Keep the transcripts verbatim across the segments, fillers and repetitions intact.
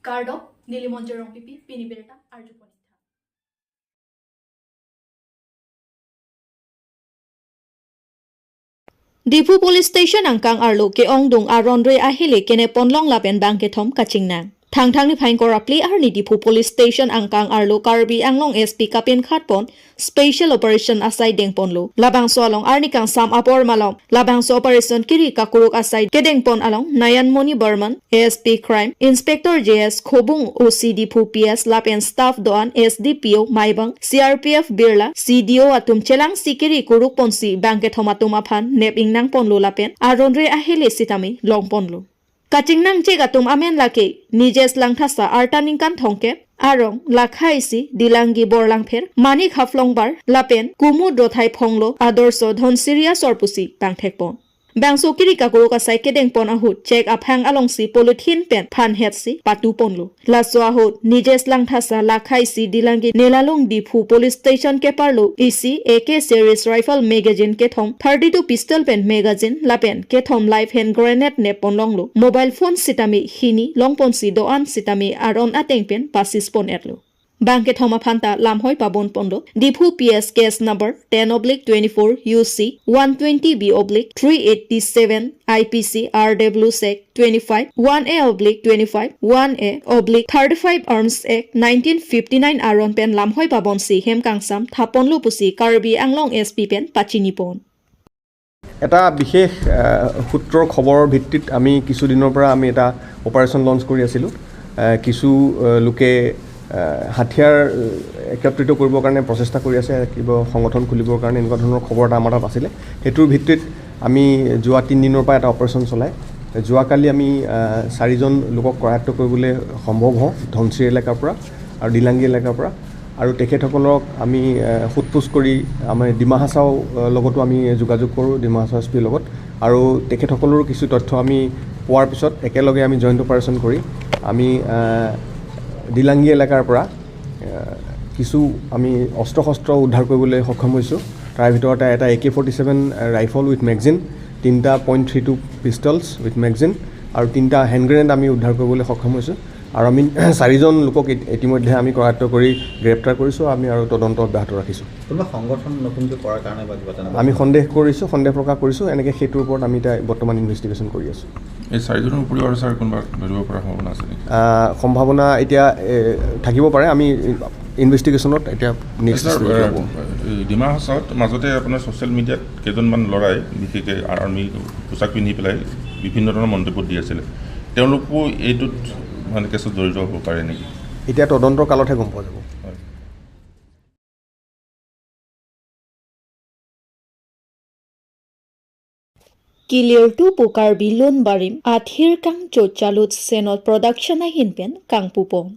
Kardom, neli Monjir Rongpipi, pini birta arjupon. Diphu Police Station angkang arlo ke-ongdung aron-re ahele kenep ponlong lapen bangkethom kachingnang. Thangthang niphai ingkoi ra phli arni Diphu Police Station angkang arlo Karbi Anglong S P kapinkhatpon special operation asai dengponlo. Labangso along arni kangsam apor malom labangso operation kiri kakuruk asai kedengpon along Nayan Moni Barman, A S P Crime, Inspector J S Khobung, O C Diphu P S lapen staff do-an, S D P O Maibang, C R P F Birla, C D O atum chelangsi kiri kurukponsi bangkethom atum aphan nep ingnangponlo lapen aron-re ahele sitame longponlo. Kachingnangchek atum amen lake Nijesh Langthasa, arta ningkan thomkep, arong Lakha isi, Dilangi Borlangpher, Manik Haflongbar lapen Kumud Rothai Phonglo, Adorsho Dhonsiri asor pusi pangthekpon. Bangso kiri kakuruk asai kedengpon ahut chek aphang alongsi polythene pen phanhetsi patuponlo. Laso ahut Nijesh Langthasa, Lakha isi, Dilangi Nelalung Diphu Police Station keparlo isi A K series rifle magazine kethom, thirty-two pistol pen magazine lapen kethom live hand grenade nepponlonglo. Mobile phone sitame hini longponsi do-an sitame aron ateng pen pasispon-etlo. Bangkethom aphan ta lamhoi pabonponlo. Diphu P S case number ten oblique twenty-four U C one twenty B oblique three eighty-seven, I P C R W sec twenty-five one A oblique twenty-five one A oblique thirty-five Arms Act nineteen fifty-nine aron pen lamhoi pabonsi hem kangsam thaponlo pusi Karbi Anglong S P pen pachinipon. এটা বিশেষ, আহ, সূত্ৰৰ খবৰৰ ভিত্তিত আমি কিছুদিনৰ পৰা আমি এটা অপাৰেশ্যন লঞ্চ কৰি আছিলোঁ। আহ, কিছু, আহ, লোকে, আহ, হাথিয়াৰ, আহ, একত্ৰিত কৰিবৰ কাৰণে প্ৰচেষ্টা কৰি আছে, কিবা সংগঠন খুলিবৰ কাৰণে, এনেকুৱা ধৰণৰ খবৰ এটা আমাৰ তাত আছিলে। সেইটোৰ ভিত্তিত আমি যোৱা তিনিদিনৰ পৰা এটা অপাৰেশ্যন চলাই, যোৱাকালি আমি, আহ, চাৰিজন লোকক কৰায়ত্ব কৰিবলৈ সম্ভৱ হওঁ, ধনশিৰি এলেকাৰ পৰা আৰু ডিলাংগি এলেকাৰ পৰা। আৰু তেখেতসকলক আমি, আহ, সোধ পোছ কৰি আমাৰ ডিমা হাছাও, আহ, লগতো আমি যোগাযোগ কৰোঁ, ডিমা হাছাও এছ পিৰ লগত। আৰু তেখেতসকলৰো কিছু তথ্য আমি পোৱাৰ পিছত একেলগে আমি জইণ্ট অপাৰেশ্যন কৰি আমি, আহ, ডিলাংগি এলেকাৰ পৰা, আহ, কিছু আমি অস্ত্ৰ শস্ত্ৰ উদ্ধাৰ কৰিবলৈ সক্ষম হৈছোঁ। তাৰ ভিতৰতে এটা A K forty-seven rifle with magazine, তিনিটা point three two pistols with magazine আৰু তিনিটা হেণ্ড গ্ৰেনেড আমি উদ্ধাৰ কৰিবলৈ সক্ষম হৈছোঁ। আৰু আমি চাৰিজন লোকক ইত-, ইতিমধ্যে আমি কৰায়ত্ব কৰি গ্ৰেপ্তাৰ কৰিছোঁ। আমি আৰু তদন্ত অব্যাহত ৰাখিছোঁ। কোনোবা সংগঠন নতুনকৈ কৰাৰ কাৰণে বা কিবা তেনেকুৱা? আমি সন্দেহ কৰিছোঁ, সন্দেহ প্ৰকাশ কৰিছোঁ। এনেকৈ সেইটোৰ ওপৰত আমি এতিয়া বৰ্তমান ইনভেষ্টিগেশ্যন কৰি আছোঁ। এই চাৰিজনৰ উপৰিও আৰু ছাৰ কোনোবা ধৰিব পৰা সম্ভাৱনা আছে নেকি? আহ, সম্ভাৱনা এতিয়া, এ, থাকিব পাৰে। আমি ইনভেষ্টিগেশ্যনত এতিয়া নেক্সট ছাৰ, ষ্টেজত এ, যাব। এই ডিমা হাছাওত মাজতে আপোনাৰ ছ'চিয়েল মিডিয়াত কেইজনমান ল'ৰাই বিশেষকৈ আৰ্মি পোছাক পিন্ধি পেলাই বিভিন্ন ধৰণৰ মন্তব্য দি আছিলে। তেওঁলোকো এইটোত মানে কেছত জড়িত হ'ব পাৰে নেকি? এতিয়া তদন্তৰ কালতহে গম পোৱা যাব। হয়। Kilir tu pu Karbi Lun Barim Athir Kangcho Chalut Senot Production ahin pen kangpupon.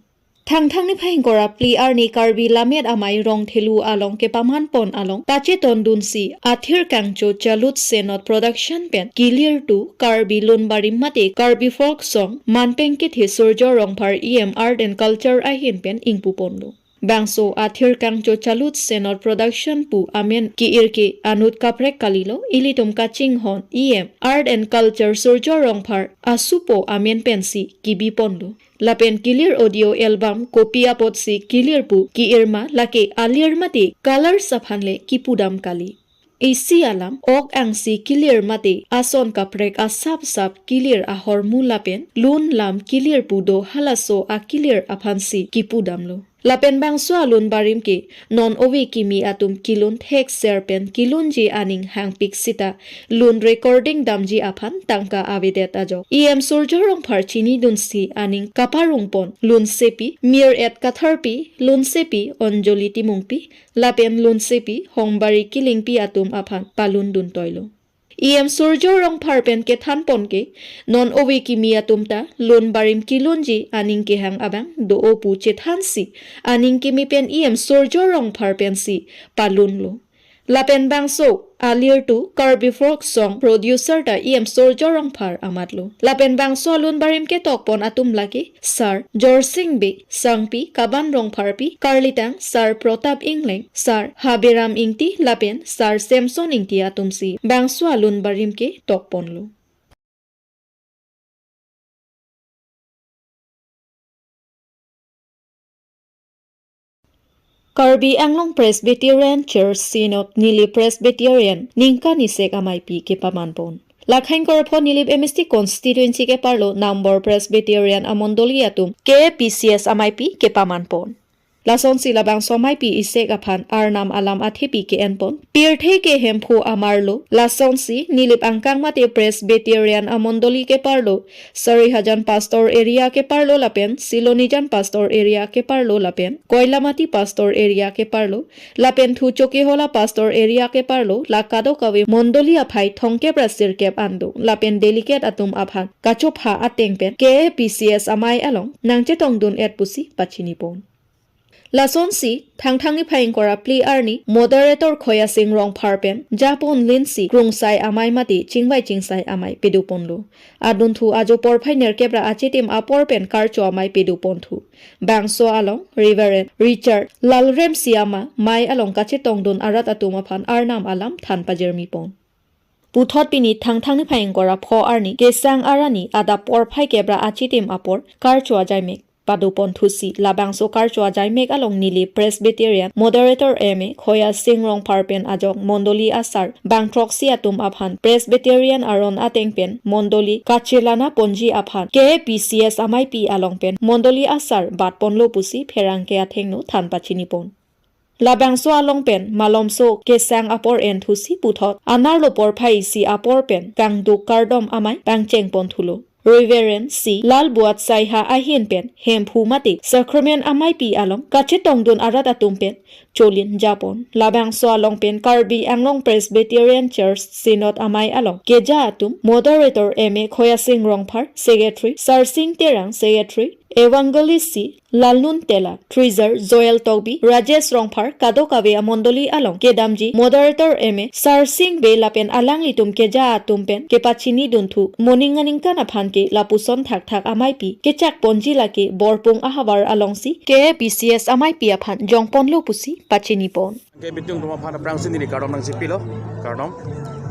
Thangthang niphai ingkoi ra phli arni Karbi Lammet Amei Rongthelu along kepamanpon along pachetondunsi Athir Kangcho Chalut Senot Production pen Kilir tu Karbi Lun Barim mate Karbi Folk Song manpeng kethe Surjya Rongphar E M Art and Culture ahin pen ingpuponlo. Bangso Athir Kangcho Chalut Senot Production pu amen ke-ir ke anut kaprek kalilo, ilitum kachinghon E M Art and Culture Surjya Rongphar asupo amen pensi kibiponlo. Lapen Kilir audio album kopi apotsi Kilir pu ke-ir ma, lake alir mate colors aphan le kipudam kali. Isi alam, ok angsi Kilir mate ason kaprek asapsap Kilir ahormu lapen lun lam Kilir pu do halaso akilir aphansi kipudamlo. Lapen bangso alun barim ke non ove kimi atum kilun thekser pen kilunji aning hangpik sita lun recording damji aphan tangka avedet ajok E M Surjya Rongphar chinidunsi aning kaparungpon lunsepi Mir et Katharpi, lunsepi Anjali Timungpi, lapen lunsepi Hongbari Killingpi atum aphan palunduntoilo. E M Surjya Rongphar pen kethanpon ke, non ove kimi atum ta lun barim kilunji aning kehang abang do-o pu chethansi aning kimi pen E M Surjya Rongphar pensi palunlo. Lapen bangso Alir tu Karbi Folk Song producer ta E M Surjya Rongphar amatlo. Lapen bangso alun barim ketokpon atum lake Sar Jorsing Bey, Sangpi Kaban Rongpharpi, Karlitang Sar Protap Ingleng, Sar Habiram Ingti lapen Sar Samson Ingti atumsi bangso alun barim ketokponlo. Karbi Anglong Presbyterian Church Synod Nilip Presbyterian ningkan isek ameipi kepaman pon. Lakhain korpho Nilip M S T constituency keparlo Nambor Presbyterian amondoli atum K A P C S ameipi kepaman pon. Lasonsi labangso ameipi isek aphan Arnam alam athepi ke-en pon. Pirthe ke Hemphu amarlo, lasonsi Nilip angkang mate Presbyterian amondoli keparlo, Sarihajan Pastor Area keparlo lapen Silonijan Pastor Area keparlo lapen Koilamati Pastor Area keparlo lapen Thu Chokihola Pastor Area keparlo la kadokave mondoli aphai thomkep ra sirkep an do lapen delegate atum aphan kachopha ateng pen K A P C S amei along nangchetongdun-et pusi pachini pon. Lasonsi Thangthang niphai ingkoi ra phli arni moderator Khoyasing Rongphar pen japon linsi krungsai amei mate chingvai chingsai amei pedoponlo. Adunthu ajo porphai nerkep ra achitim apor pen karcho amei pedoponthu. Bangso along Reverend Richard Lalremsi ama mei along kachetongdun arat atum aphan Arnam alam than pajirmi pon. Puthot pini Thangthang niphai ingkoi ra pho arni Kesang arni adap porphai kep ra achitim apor karcho ajaimek padoponthusi labangso karcho ajaimek along Nilip Presbyterian moderator M A Khoyasing Rongphar pen ajok mondoli asar bangthroksi atum aphan Presbyterian aron ateng pen mondoli kachelana ponji aphan K A P C S ameipi along pen mondoli asar batponlo pusi pherangke athengno than pachini pon. Labangso along pen malomso kesang apor enthusi puthot anerlo porphai isi apor pen kangduk kardom amei pangchengponthulo. Reverend C Lalbuat Saiha ahin pen Hemphu mate Sacrament ameipi along kachetongdun arat atum pen cholin japon. Labangso along pen Karbi Anglong Presbyterian Church Synod amei along keja atum moderator M A Khoyasing Rongphar, secretary Sarsing Terang, secretary Evangelist C Lalnun Tela, treasurer Joel Tokbi, Rajesh Rongphar, kadokave amondoli along kedamji moderator M A Sarsing Bey lapen alanglitum keja atum pen kepachinidunthu moning aningkan aphan ke lapuson thakthak ameipi kechakponji lake Borpung ahavar alongsi K A P C S ameipi aphan jongponlo pusi pachinipon. Ke bitung atum aphan aphrangsi neli kardom nangchipilo, kardom.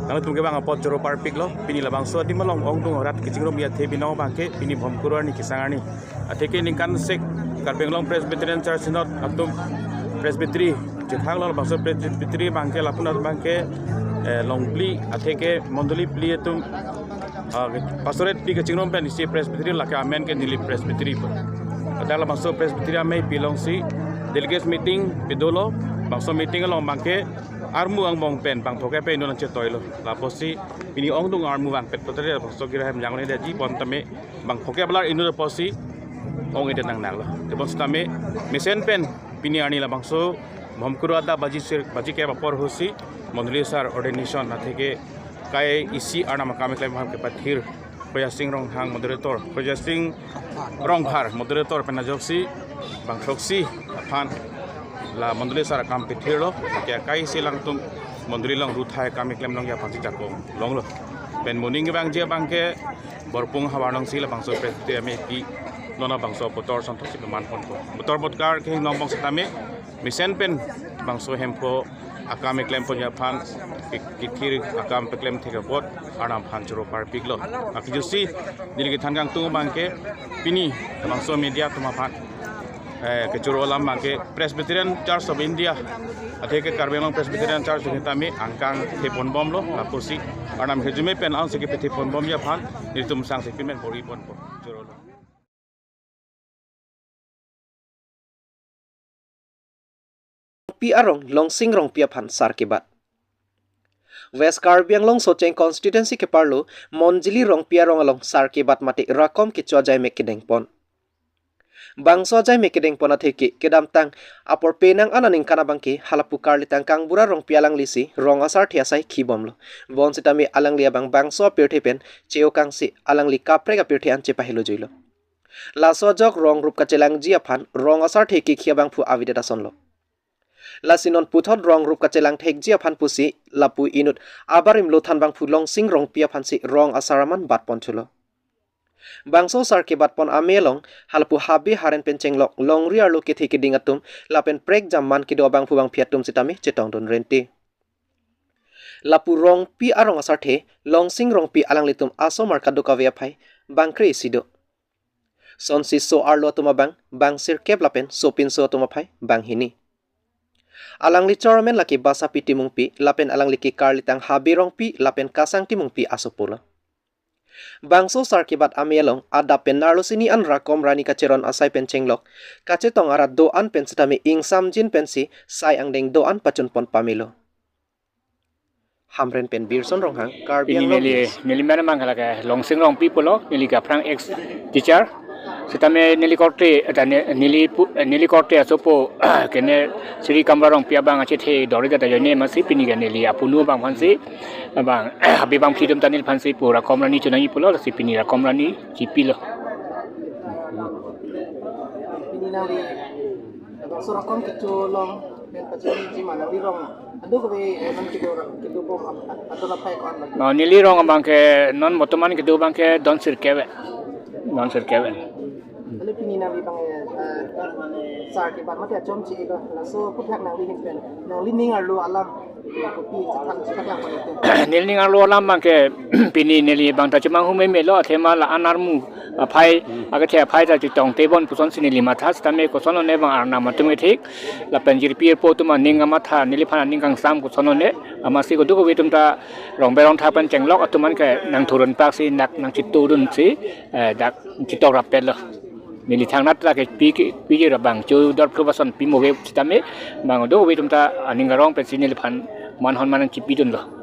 Nangtum kevang apot choro parpiklo, pini labangso adim along ongdung arat kachingrum athe binong abangke pini Bhomkuru arni Kesang arni. Atheke ningkan isek Karbi Anglong Presbyterian Church Synod atum Presbytery chethaklo, labangso Presbytery abangke lapu-an abangke, eh, longphli atheke mondoli phli atum, ah, pastorate phli kachingrum pen isi Presbytery lake amen ke Nilip Presbytery pu. Dak labangso Presbytery ameipi alongsi delegates meeting pedolo, bangso meeting along abangke armu angbong pen bang phokep pen nangchetoilo. Lapusi pini ongdung armu vangpet putri labangso kira hem jangoni daji pon tame bang phokep alar inut pusi ong-edet nangnanglo. Tebon sitame mesen pen pini arni labangso Bhomkuru adap baji sir, baji kep apor ahutsi mondoli asar ordination atheke kai isi Arnam akam keklem aphan kepathir Khoyasing Ronghang moderator, Khoyasing Rongphar moderator pen ajoksi bangthroksi aphan la mondoli asar akam pithirlo, ke kai isi alangtum mondoli along ruthai akam keklem longji aphansi jakong longlo. Pen moning kevangji abangke Borpung ahavar alongsi labangso Presbytery ameipi non labangso botor sonthotsi pemanponpo. Botor botkar kehingno angbong sitame mesen pen bangso Hemphu akam keklemponji aphan ke-, kethir akam keklem thek apot Arnam aphan choro parpiklo. Akejutsi neli kethan kangtung abangke pini bangso media atum aphan, eh, kechoro alam abangke Presbyterian Church of India atheke Karbi Anglong Presbyterian Church sitame angkang theponbomlo, lapusi Arnam hirjume pen ansi kepatheponbomji aphan nelitum sangse pimen bor-iponpo. Chorolo. Rongpi arong Longsing Rongpi aphan sar kebat. West Karbi Anglong Socheng constituency keparlo Monjili Rongpi arong along sar kebat mate rakom kecho ajaimek kedengpon. Bangso ajaimek kedengpon atheke kedamtang apor penang aningkan abangke halapu karlitang Kangbura Rongpi alanglisi rong asarthe asai khibomlo. Bonsitame alangli abang bangso apirthe pen che-o kangsi alangli kaprek apirthe an chepahelojuilo. Laso ajok rong rup kachelangji aphan rong asarthe kikhi abangphu avedet asonlo. Lasi non puthot rong rup kachelang thekji aphan pusi lapu inut abarim lothan abangphu Longsing Rongpi aphansi rong asar aman batponthulo. Bangso sar kebatpon amei along halapu habe haren pen chenglok longri arlo kethe keding atum lapen prekjam man kedo abangphu bangphi atum sitame chetongdun rente. Lapu Rongpi arong asarthe Longsing Rongpi alanglitum asomar kadokave aphai bangkre isi do. Sonsi so-arlo atum abang bang sirkep lapen sopinso atum aphai bang hini. Alangli chairman lake Basapi Timungpi, lapen alangli ke Karlitang Habe Rongpi, lapen Kasang Timungpi asopo lo. Bangso sar kebat amei along, adap pen nerlo sini an Rakom Rani kacheron asai pen chenglok, kachetong arat do-an pen sitame ingsamjin pensi sai angdeng do-an pachunpon pamelo. Hamren pen Birson Ronghang, Karbi Pini Anglong neli, News. Neli mena mang halake Longsing Rongpi pulo, neli ke aphrang ex teacher. Sitame neli korte, eta ne-, neli pu-, neli korte asopo, kene Sri Kamra Rongpi abang achethe dori kata joine amatsi pini ke neli apunu abang aphansi, abang, Habe Bangphli atum ta neliphansi pu Rakom Rani chonangji pulo, lasi pini Rakom Rani chipilo. Pini nangli, bangso Rakom kecho along pen pachini ji ma nangli rong. Ado kave, eh, non kedo, kedo bom ap-, ap-, ado lapai ko-an lagi. Oh, neli rong abang ke non botoman kedo abang ke don sirkep ave. Don sirkep ave. Lalu pini nangli abang, eh, eh, sar kebat mate achom chi-ilo. Laso aphuthak nangli ahin pen, nangli ning arlo alam, eh, kopi chethang chethang lang pon itu. Neli ning arlo alam abang ke pini neli abang ta chemanghu memelo, athema la-an armu aphai, akethe aphai ta chetong tebon pusonsi neli matha, sitame kosonlone abang arnam atum kethik, lapen jirpi jirpo atum aning amatha, neliphan aning kangsam kosonlone, amatsi kadokave atum ta rong berong thak pen chenglok atum an ke nangthurun paksi nak nangchitudunsi, eh, dak chitok rapetlo. Neli thangnat lake pi ke, pi ke ra bang cho dor phru bason pi mo ke sitame, bang kadokave atum ta aning arong pensi neliphan man hon man nangchipidunlo.